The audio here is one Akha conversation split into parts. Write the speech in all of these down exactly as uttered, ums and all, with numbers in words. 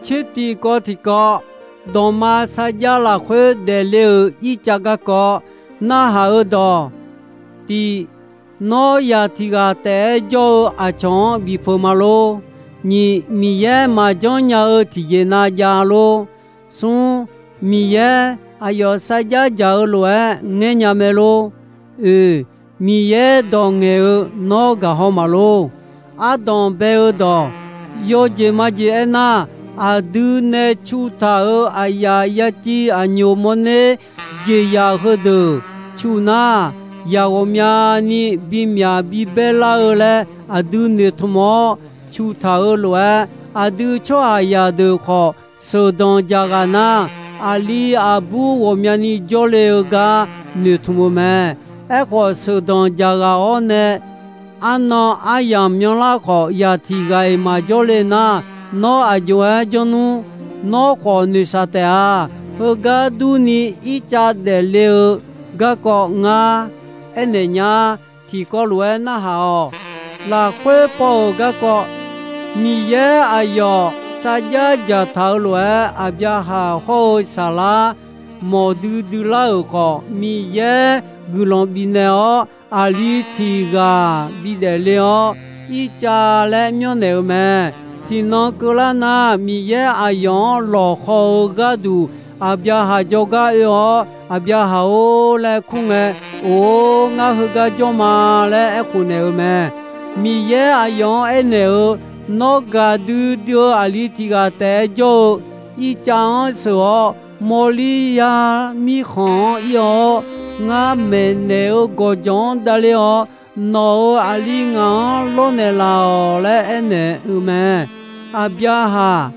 Tser tiqkawv tiqkawv, dawqma sarjax lafkhoer daefle-euq ircav garkawv narhaq-eu dawq. Tiq, nawr zaq tiq ghaq taef-aer jawr-eu aqcawq-anr bifpeuq ma lor. Nyiq, Miqyaer maqjanr nya-eu tiqjeq na jav lor. Smr, Miqyaer aqyawf sarjax dzaq-eu lof-aer ngaer nya mae lor. Oeq, Miqyaer dawq ngaeq-eu nawr gaq haw maqlor. Ardanq bae-eu dawq, yawjeq majeq aernar, aqdui nae cu taq-euq aqyaf yaciv aqnyoq mawrner jeqzaq heudeuq cu nar, yaq ghawqmyani bimyaq bibaer lar-eu laer aqdui noeqtmq-awr cu taq-eu lof-aer, aqdui tsawrhaqzaq deuq khawf sheuqdanq dzaq ghaq nar, aqli aqbur ghawqmyani jawrle-eu gar noeqtmq-eu mae. Aerkhawf, sheuqdanq dzaq ghaq-awr nae arnan aryamq myanrlar khawf, zaq tiq ghaq-iq maqjawr le nar, nawr aqjox-aer janr nmr. Nawr khawf noeqshaq taef-a. Heugar durni ircav daefle-eu garkawv ngar aernaeq nya. Tiqkawv lof-aer narhaq-awq. Lafkhoer paw-euq garkawv, Miqyaer aqyawf sarjax dzaqtaq-eu lof-aer, Aqbyaqhaq hawr-eu Saqlar mawq duidui lar-euq khawf, Miqyaer guiqlanq bifnaeq-awr, aqli tiq ghaq bidaef le-awr, ircav laer myanrnaeq-eu mae. Tiqnan keuvlar nar, Miqyaer aqyawf-anr lawqhaw-eu gharduq, Aqbyaqhaq jawrgar oe-awr, Aqbyaqhaq-or laer kur ngae, Or-or, ngar heugar jawr ma laer aerkhof naeq-eu mae. Miqyaer aqyawf-anr aernaeq-eu, Nawr gaqdui dui-eu aqli tiq ghaq taef-aer jawr-eu ircav-anr sheuq-awr, mawrlir yar mirkhanq-anr ir-awr, ngar maeqnaeq-eu gawqjawq-anr davler-awr, nawq-euq aqli ngaq-anr lawrnaeq laf-awq laer aernaeq-eu mae. Aqbyaqhaq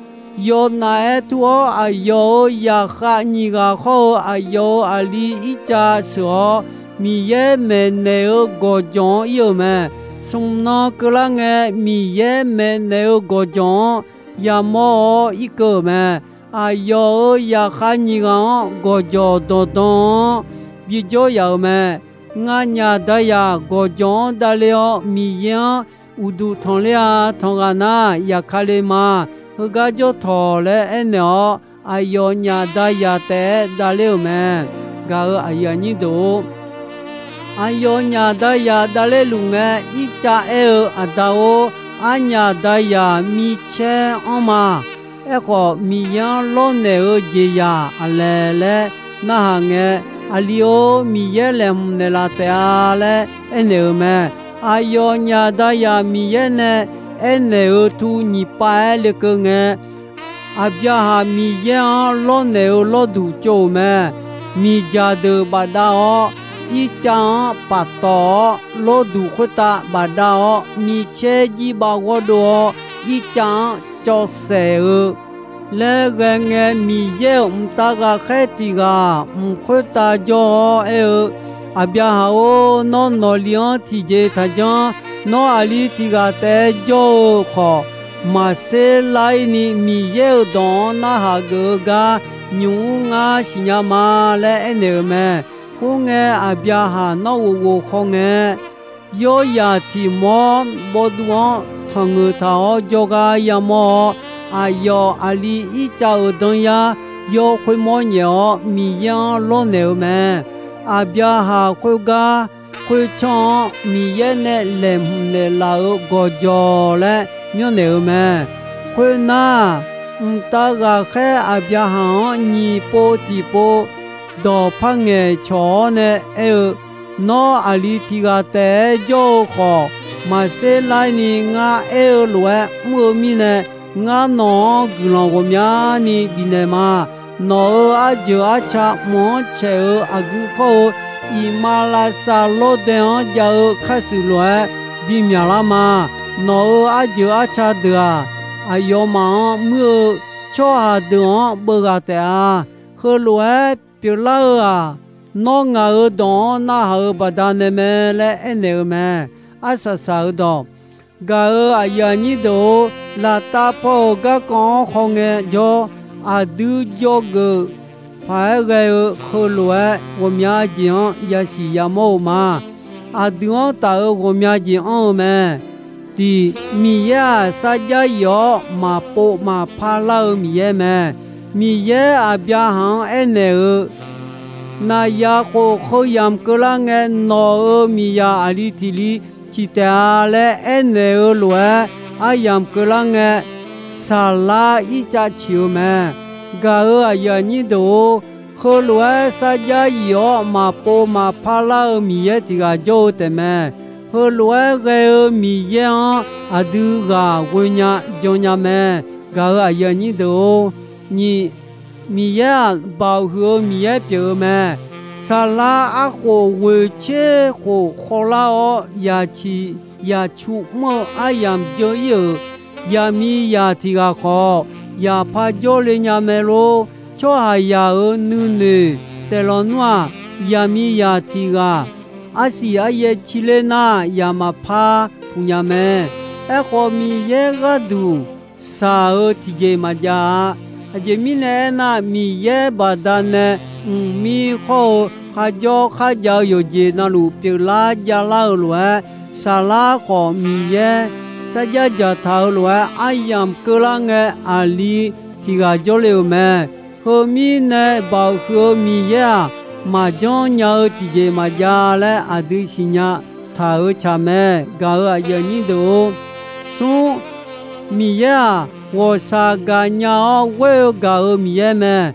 yawnav-aer tur-awr, aqyawf-euq zaqkhav nyiq ghaq hawr-eu aqyawf-euq aqli ircav sheuq-awr, Miqyaer maeqnaeq-eu gawqjawq-anr ir-euq mae. Smq nan keuvlar ngae, Miqyaer maeqnaeq-eu gawqjawq-anr yamawr-awr irkeuv-euq mae. Aqyawf-euq zaqkhav nyiq ghaq-anr gawqjawq dawqdan-anr bijawr yaf-euq mae. Nganyaf dazaq gawqjawq-anr davler-awr, Miqyaer-anr uqduq tanqler-a. Tanq ghaq nar, yaqkale ma. Heugar jawr tawq laer aernaeq-awr, aqyawfnyaf dazaq taef-aer davler-euq mae. Gaq-euq aqyuif aqnyir deuq-or, aqyawfnyaf dazaq davler luf ngae, ircav aer-eu, Aqda-or, arnyaf dazaq micaer anr ma. Aerkhawf, Miqyaer-anr lawrnaeq-eu jeqzaq aqlaeq laer narhaq ngae, Aqli-or, Miqyaer laeqhmq naeqlaf taef-a laer aernaeq-euq mae. Aqyawfnyaf dazaq Miqyaer nae aernaeq-euq tu nyiq pav-aer lekeuv ngae, Aqbyaqhaq Miqyaer-anr lawrnaeq-eu lawrduq tsov-euq mae. Miqdzaq deuq bafdav-awr, ircav-anr paftawf-awr, lawrduq khoertav bafdav-awr, micaer jir bav ghawrdov-awr, ircav-anr cawv saef-eu laer ghae ngae, Miqyaer-euq mqtav ghaqkhaer tiq ghaq mq khoertav jawr-awr aer-eu, Aqbyaqhaq-or, nawr nawqli-anr tiqjeq taqjanr. Nawr aqli tiq ghaq taef-aer jawr-eu khawf, maqser lar-ir ni Miqyaer-euq dawq-anr narhaq geuf-eu gar nymq mr ngar siqnya ma laer aernaeq-euq mae. Khoerngae, Aqbyaqhaq nawr ghof ghof khaw ngae, yawrzaq tiq mawr bawvduv-anr tanqngeuq taq-awr jawrgar yamawr-awr, aqyawf aqli ircav-euq danyar yawr khoermawr nyaef-awr Miqyaer-anr lawrnaeq-eu mae. Aqbyaqhaq khoergar khoertsanr-anr Miqyaer nae laeqhmq naeqlaf-euq gawqjawq laer myanrnaeq-eu mae. Khoernar, mqtav ghaqkhaer Aqbyaqhaq-anr nyiq pov tiqpov dawqpar ngaeqcawq-awr nae aer-eu, Nawr aqli tiq ghaq taef-aer jawr-eu khawf, maqser lar-ir ni ngar aer-eu lof-aer mr-eu mirnae, ngar nawq-anr guiqlanq ghawqmyani bifnaeq ma. Nawq-euq arjeuq arca mq-anr caeq-euq aqgeu khawr-eu, iqmalavshav lawrdae-anr jav-eu kharshuif lof-aer bimyaq lar ma. Nawq-euq arjeuq arca deuq-aq, aqyawfmaf-anr muir-eu tsawrhaq deuq-anr beuv ghaq taef-a. Heulof-aer pyeuflar-eu-aq, nawr ngaq-euq dawq-anr narhaq-euq baqdanae mae laer aernaeq-eu mae. Arsaq saq-eu dawq, gaq-euq aqyuif aqnyir deuq-or, laftav paw-euq garkawv-anr hawngae jawr, aqdui dzawgeuf paq-aer ghae-eu heulof-aer ghawqmya jeq-anr yasiq yamawr-eu ma. Aqdui-anr taf-euq ghawqmya jeq anr-eu mae. Tiq, Miqyaer-aq, sarjax yif-awr maqpov maqpar lar-eu Miqyaer mae. Miqyaer Aqbyaqhaq-anr aernaeq-eu, Naqya khof heu yamq keuvlar ngae, nawq-euq miqzaq aqli tiq li ciq taef-a laer aernaeq-eu lof-aer, aryamq keuvlar ngae, Saqlar ircav ciq-eu mae. Gaq-euq aqyuif aqnyir deuq-or, heulof-aer sarjax yif-awr maqpov maqpar lar-eu Miqyaer tiq ghaq jawr-eu taef mae. Heulof-aer ghae-eu Miqyaer-anr aqdui ghaq ghoe nya jan nya mae. Gaq-euq aqyuif aqnyir deuq-or, nyiq, Miqyaer-aq, baoq huiq-eu Miqyaer pyeuf-eu mae. Saqlar arkhof ghoeq tser khof khawvlar-awr, yaqciq yaqcu mr-eu aryamq dzeur ir-euq yaqmiqzaq tiq ghaq khawf, yaqpar jawrle nya mae lor. Tsawrhaqzaq-euq nuinoeq taeqlawq nmr-aq, yaqmiqzaq tiq ghaq arsiq aryaer ciler nar, yaq maqpar puq nya mae. Aerkhawf, Miqyaer gharduq shaq-eu tiqjeq maqjav-a. Aqjeq mirnae aernar, Miqyaer baqdanae mqmir khawr-eu kharjawr kharjav-eu yawqjeq navluf pyeuflar javlar-eu lof-aer, Saqlar khawf Miqyaer sarjax dzaqtaq-eu lof-aer aryamq keuvlar ngae, aqli tiq ghaq jawrle-euq mae. Heu mirnae baoq huiq-eu Miqyaer-aq, maqjanr nya-eu tiqjeq maqjav laer aqdui siqnya taq-euq tsaq mae. Gaq-euq aqyuif aqnyir deuq-or, smr, Miqyaer-aq, ghawqshaq gaqnya-awr ghoer-eu gaq-euq Miqyaer mae.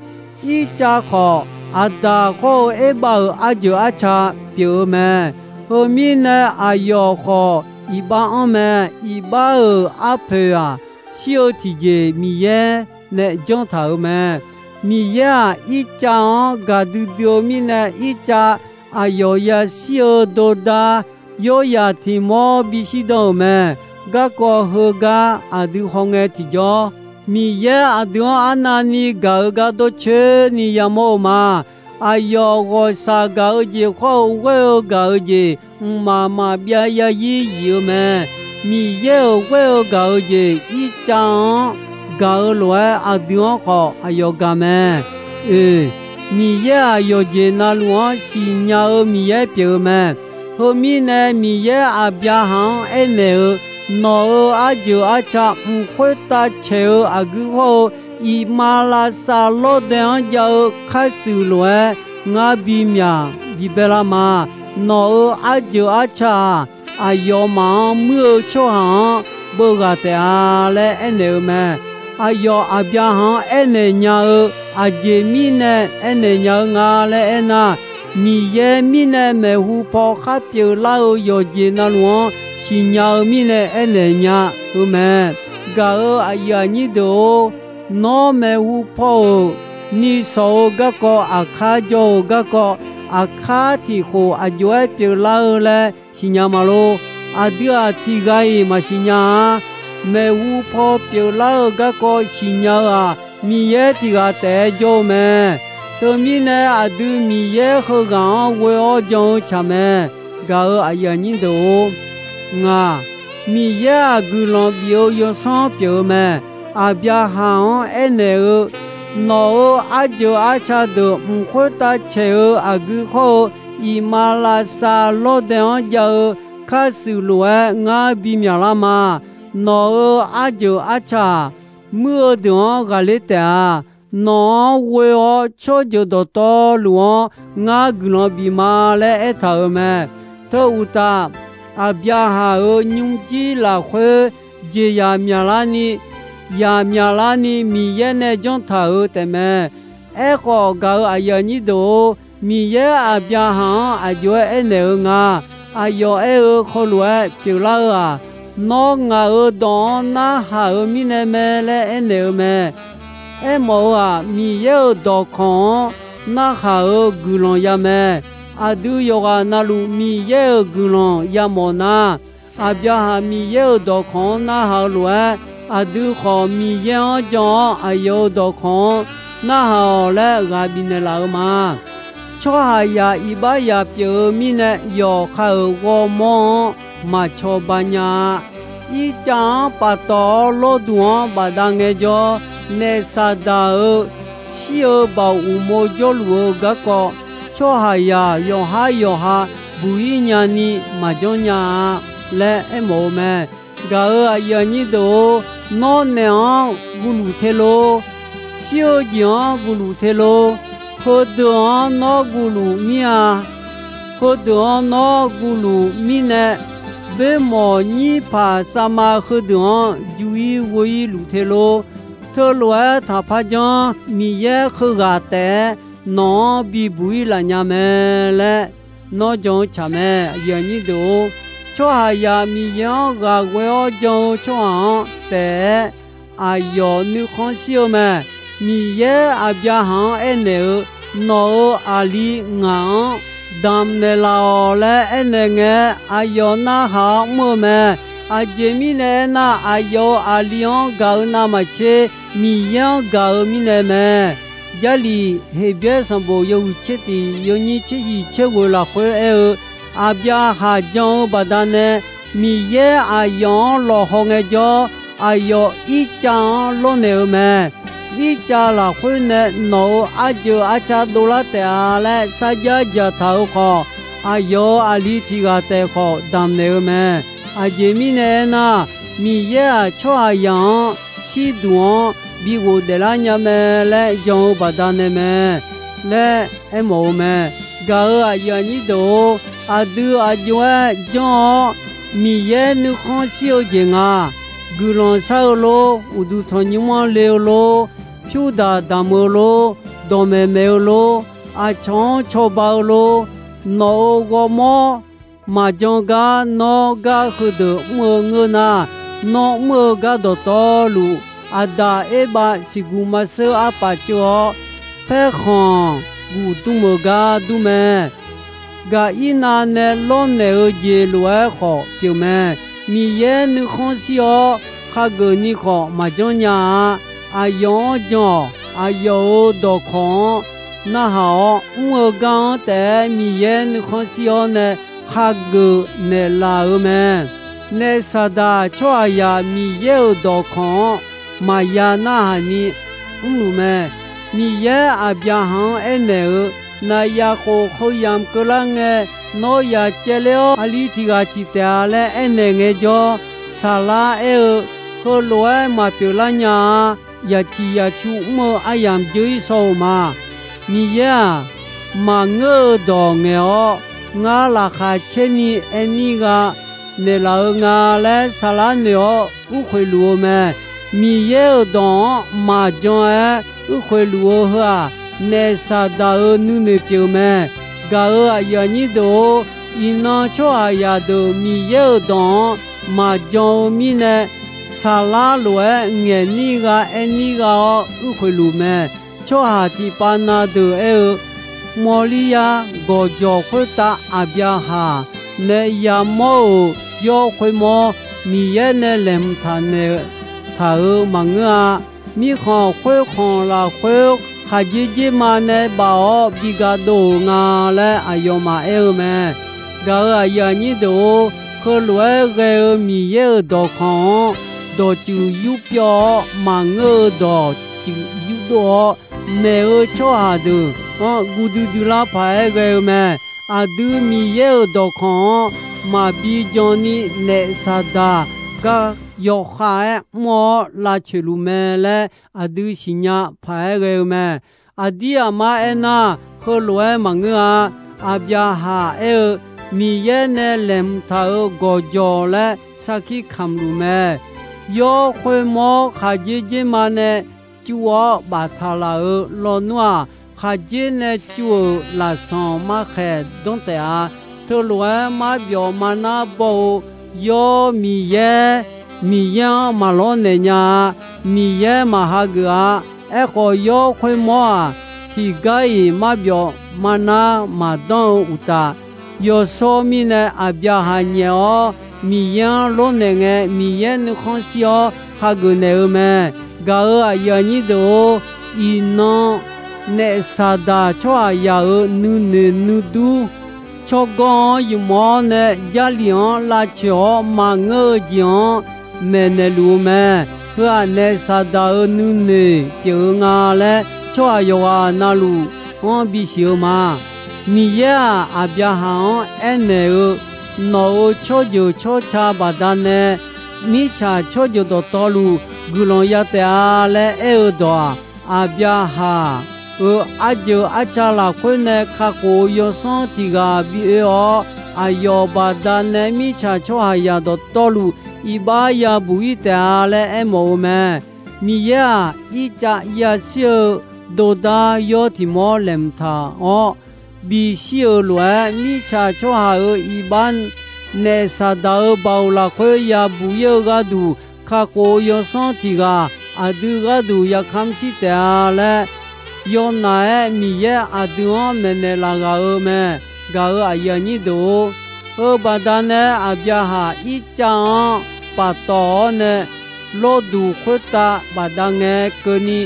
Ircav khawf, Aqdaq khawr-eu Erbav-euq arjeuq arca pyeuf-eu mae. Heu mirnae aqyawf khawf iqbax anr mae. Iqbax-euq arpoeq-aq, shir-eu tiqjeq Miqyaer nae janr taq-euq mae. Miqyaer-aq, Ircav-anr gaqdui dui-eu mirnae, Ircav aqyawf yashir-eu dordar yawryaq tiq mawr bishir dan-euq mae. Garkawv heugar aqdui hawngae tiqjawr, Miqyaer aqdui-anr arnavni gaq-eu gar dawrcoeni yamawr-eu ma. Aqyawf ghawqshaq gaq-eu jeq khawr-eu ghoer-eu gaq-eu jeq mqmaq maqbyav yarzir yif-eu mae. Miqyaer-euq ghoer-eu gaq-eu jeq Ircav-anr gaq-eu lof-aer, aqdui-anr khawf aqyawf gaq mae. Oe, Miqyaer-aq, yawqjeq navluf-anr siqnya-eu Miqyaer pyeuf-eu mae. Heu mirnae, Miqyaer Aqbyaqhaq-anr aernaeq-eu, Nawq-euq arjeuq arca mq khoertav caeq-eu aqguir hawr-eu, iqmalavshav lawrdae-anr jav-eu kharshuif lof-aer ngar bimyaq bibae lar ma. Nawq-euq arjeuq arca-aq, aqyawfmaf-anr muir-eu tsawrhaq-anr beughaq taef-a laer aernaeq-eu mae. Aqyawf Aqbyaqhaq-anr aernaeq nya-eu, aqjeq mirnae aernaeq nya-eu nga laer aernar, Miqyaer mirnae maeqhu paw khar pyeuflar-eu yawqjeq navluf-anr siqnya-eu mirnae aernaeq nya-eu mae. Gaq-euq aqyuif aqnyir deuq-or, nawr maeqhu paw-euq nishawq-eu garkawv, aqkar jawr-eu garkawv, aqkar tiq khof aqjox-aer pyeuflar-eu laer siqnya ma lor. Aqdui-aq, tiq ghaq-iq maqsiq nya-a. Maeqhu paw pyeuflar-eu garkawv siqnya-eu-aq, Miqyaer tiq ghaq taef-aer jawr-eu mae. Teumirnae, aqdui Miqyaer heughaq-anr ghoe-awr jan-eu tsaq mae. Gaq-euq aqyuif aqnyir deuq-or, ngaq, Miqyaer-aq, guiqlanq bif-eu yawsanr pyeuf-eu mae. Aqbyaqhaq-anr aernaeq-eu, Nawq-euq arjeuq arca deuq mq khoertav caeq-eu aqgui hawr-eu, iqmalavshav lawrdae-anr jav-eu kharshuif lof-aer ngar bimyaq lar ma. Nawq-euq arjeuq arca-aq, muir-eu deuq-anr ghaqler taef-a. Nawq-anr ghoe-awr tsawrjeuq dawqtawvluf-anr ngar guiqlanq bif ma laer aertaq-euq mae. Teu uqtaf, Aqbyaqhaq-euq nymrjir lafkhoer jeqzaq myaqlarni, zaq myaqlarni Miqyaer nae janr taq-euq taefmae. Aerkhawf, gaq-euq aqyuif aqnyir deuq-or, Miqyaer Aqbyaqhaq-anr aqjox-aer aernaeq-eu nga. Aqyawf aer-eu heulof-aer pyeuflar-eu-aq, Nawr ngaq-euq dawq-anr narhaq-euq mirnae mae laer aernaeq-eu mae. Aermawf-eu-aq, Miqyaer-euq dawqkawq-anr narhaq-euq guiqlanq ya mae. Aqdui yawqghaq navluf Miqyaer-euq guiqlanq yamawf nar, Aqbyaqhaq Miqyaer-euq dawqkawq-anr narhaq-eu lof-aer, aqdui khawf Miqyaer-anr jan-awr aqyawf-euq dawqkawq-anr narhaq-awq laer ghaq bifnaeq laf-eu ma. Tsawrhaqzaq iqbaxzaq pyeuf-eu mirnae, yawqha-euq ghawrmawr-anr maq cawba nya-a. Ircav-anr paftawf-awr lawrduq-anr bafdav ngaejawr, naef Saqdaq-euq shir-eu baoq uqmov jawrluf-eu garkawv, tsawrhaqzaq yawqhar yawqha buq-ir nyani maqjanr nya-a laer aermawf-eu mae. Gaq-euq aqyuif aqnyir deuq-or, nawr naeq-anr guvluf te lor. Shir-eu jeq-anr guvluf te lor. Heudeuq-anr nawr guvluf mir-a. Heudeuq-anr nawr guvluf mirnae, boermawq nyir paq savma heudeuq-anr ju-ir ghoe-ir luf te lor. Teulof-aer taqpar janr. Miqyaer heughaq taef-aer nawq-anr bibuq-ir laf nya mae laer nawr jan-eu tsaq mae. Aqyuif aqnyir deuq-or, tsawrhaqzaq Miqyaer-anr ghaq ghoe-awr jan-eu tsawrhaq-anr taef-aer aqyawf nuikhanr shir-eu mae. Miqyaer Aqbyaqhaq-anr aernaeq-eu, Nawq-euq aqli ngaq-anr damq naeqlaf-awq laer aernaeq ngae, aqyawf narhaq-awr mr-eu mae. Aqjeq mirnae aernar, aqyawf-euq aqli-anr gaq-eu navmaqtser, Miqyaer-anr gaq-eu mirnae mae. Jarlif Heqbyaer sanqbof yawhuiq tser tiq yawnyir tser shiq tser ghoeq lafkhoer aer-eu, Aqbyaqhaq jan-eu baqdanae, Miqyaer aqyawf-anr lawqhaw ngaejawr, aqyawf Irtsav-anr lawrnaeq-eu mae. Irtsav lafkhoer nae nawq-euq arjeuq arca dovlar taef-a laer sarjax dzaqtaq-eu khawf, aqyawf-euq aqli tiq ghaq taef khawf damq naeq-eu mae. Aqjeq mirnae aernar, Miqyaer-aq, tsawrhaqzaq-anr shirduq-anr bi ghofdaef lar nya mae laer jan-eu baqdanae mae laer aermawf-eu mae. Gaq-euq aqyuif aqnyir deuq-or, aqdui aqjox-aer janr-awr, Miqyaer nuikhanr shir-eu jeq nga. Guiqlanq shar-eu lor, uqduq tanqnymr-anr le-eu lor, pyurdaq damq-eu lor, dawqmaeq maeq-eu lor, aqcawq-anr cawba-eu lor, nawq-euq ghawrmawr maqjan gar nawr gar heudeuq mr-eu ngeur nar, nawr mr-eu gar dawqtawvluf, Aqdaq Erbav siqguq maqseur arpaf ceuv-awr, paerkhanq guq dm-euq gar dur mae. Gaqirnav nae lawrnaeq-eu jeq lof-aer khawf pyeuf mae. Miqyaer nuikhanr shir-awr, khageuf ni khawf maqjanr nya-a. Aqyawf-anr jan-awq. Aqyawf-euq dawqkawq-anr narhaq-awr mr-eu gar-anr taef-aer Miqyaer nuikhanr shir-awr nae khageuf naeqlaf-euq mae. Naef Saqdaq tsawrhaqzaq Miqyaer-euq dawqkawq-anr maqya narhaq ni mrluf mae. Miqyaer Aqbyaqhaq-anr aernaeq-eu, Naqyaf khof heu yamq keuvlar ngae, nawr yaq caevler-awr aqli tiq ghaq ciq taef-a laer aernaeq ngaejawr, Saqlar aer-eu, Heulof-aer maqpyeuf lar nya-a. Yaqciq yaqcu mr-eu aryamq dzeur-ir shaw-euq ma. Miqyaer-aq, maqngeur-eu dawq ngaeq-awr, ngar laqkhaq caer ni aer nir gha naeqlaf-eu nga laer Saqlar noeq-awr urkhoeq luf-eu mae. Miqyaer-euq dawq-anr maqjan-aer urkhoeq luf-eu heu-aq, Naef Saqdaq-euq nuinoeq pyeuf mae. Gaq-euq aqyuif aqnyir deuq-or, iqnan tsawrhaqzaq deuq Miqyaer-euq dawq-anr maqjan-eu mirnae, Saqlar lof-aer ngaeq nir gha aer nir gha-awr urkhoeq luf mae. Tsawrhaq tiqpav na deuq aer-eu, Mawrliryar gawqjawq khoertav Aqbyaqhaq nae yamawr-euq yawr khoermawr, Miqyaer nae laeqhmq taq naeq taq-euq maqngeur-a. Mirkhanq khoerkhanq lafkhoer khaqdzer dzerma nae baf-awr bi ga dov-euq nga laer aqyawfmaf aer-eu mae. Gaq-euq aqyuif aqnyir deuq-or, heulof-aer ghae-eu Miqyaer-euq dawqkawq-anr dawqtsuif yurpyawv-awr, maqngeur-eu dawqtsuif yurdov-awr, maeq-eu tsawrhaq deuq-anr guv duidui lar paq-aer ghae-eu mae. Aqdui Miqyaer-euq dawqkawq-anr maqbi jan ni Naef Saqdaq gar yawkhav-aer mr-awr lavcoeq luf mae laer aqdui siqnya paq-aer ghae-eu mae. Aqdir aqmar aernar, heulof-aer maqngeur-a. Aqbyaqhaq aer-eu, Miqyaer nae laeqhmq taq-euq gawqjawq laer sarkir kamq luf mae. Yawr khoermawr khaqdzer dzerma nae cuv-awr baftaq laf-euq lawnmr-aq, khaqdzer nae cuv-euq lafsanq markhaeq danr taef-a. Teulof-aer marbyawf marnar baw-eu yawr Miqyaer, Miqyaer-anr maqlawr naeq nya-a. Miqyaer maqhageuf-a. Aerkhawf, yawr khoermawr-aq, tiqgar-iq marbyawf marnar maqdanr-eu uqtaf, yawshawr mirnae Aqbyaqhaq nyaef-awr Miqyaer-anr lawrnaeq ngae, Miqyaer nuikhanr shir-awr khageuf naeq-eu mae. Gaq-euq aqyuif aqnyir deuq-or, iqnan Naef Saqdaq tsawrhaqzaq-euq nuinoeq nuidur tsawrganr-anr ymq-awr nae Jarlif-anr lavcoeq-awr maqngeur-eu jeq-anr maeqnaeq luf-eu mae. Heu-aq, Naef Saqdaq-euq nuinoeq pyeuf-eu nga laer tsawrhaq yawqghaq na luf-anr bisiq-eu ma. Miqyaer-aq, Aqbyaqhaq-anr aernaeq-eu, Nawq-euq tsawrjeuq tsawrca baqdanae mirtsaq tsawrjeuq dawqtawvluf guiqlanq ya taef-a laer aer-eu dawq-aq, Aqbyaqhaq-euq arjeuq arca lafkhoer nae kakhof-eu yawsanr tiq ghaq bi oe-awr, aqyawf baqdanae mirtsaq tsawrhaqzaq dawqtawvluf iqbax yabuq-ir taef-a laer aermawf-eu mae. Miqyaer-aq, Irtsav yashir-eu dordar yawr tiq mawr laeqhmq taq-awr, bishir-euq lof-aer, mirtsaq tsawrhaq-euq iqbax naef Saqdaq-euq baoq lafkhoer yabuq-ir-eu gharduq, kakhof-eu yawsanr tiq ghaq aqdui gharduq yakamr shir taef-a laer, yawnaf-aer Miqyaer aqdui-anr maeqnaeq laf ghaq-eu mae. Gaq-euq aqyuif aqnyir deuq-or, heu baqdanae Aqbyaqhaq Irtsav-anr paftawf-awr nae lawrduq khoertav bafdav ngae keuvni,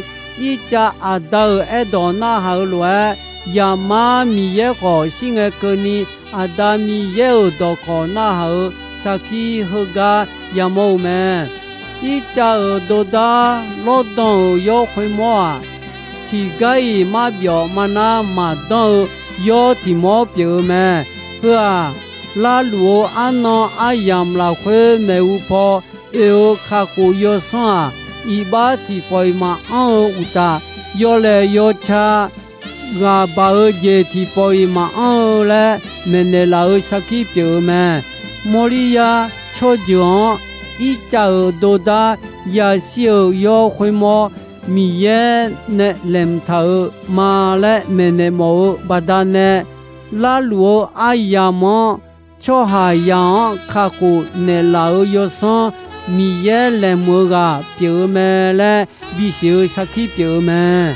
Irtsav aqda-euq aerdawq narhaq-eu lof-aer, Zaqmar Miqyaer khawf shir ngae keuvni, Aqda Miqyaer-euq dawqkawq narhaq-euq sarkir heugar yamawr-eu mae. Irtsav-euq dordar lawrdan-euq yawr khoermawr-aq, tiqgar-iq marbyawf marnar maqdanr-eu yawr tiq mawr pyeuf-eu mae. Heu-aq, larluf-eu arnan aryamq lafkhoer maeqhu paw oe-eu kakhof yawsanr-aq, iqbax tiqpawf-iq maqanr-eu uqtaf, yawlaeq yawca ghaq baq-eu jeq tiqpawf-iq maqanr-eu laer maeqnaeq laf-euq sarkir pyeuf-eu mae. Mawrliryar tsawrjeuq-anr Irtsav-euq dordar yashir-eu yawr khoermawr Miqyaer nae laeqhmq taq-euq ma laer maeqnaeq mawf-eu baqdanae, larluf-eu aryamq-anr tsawrhaqzaq-anr kakhof naeqlaf-euq yawsanr Miqyaer laeqhmq-eu ghaq pyeuf-eu mae laer bisiq-eu sarkir pyeuf-eu mae.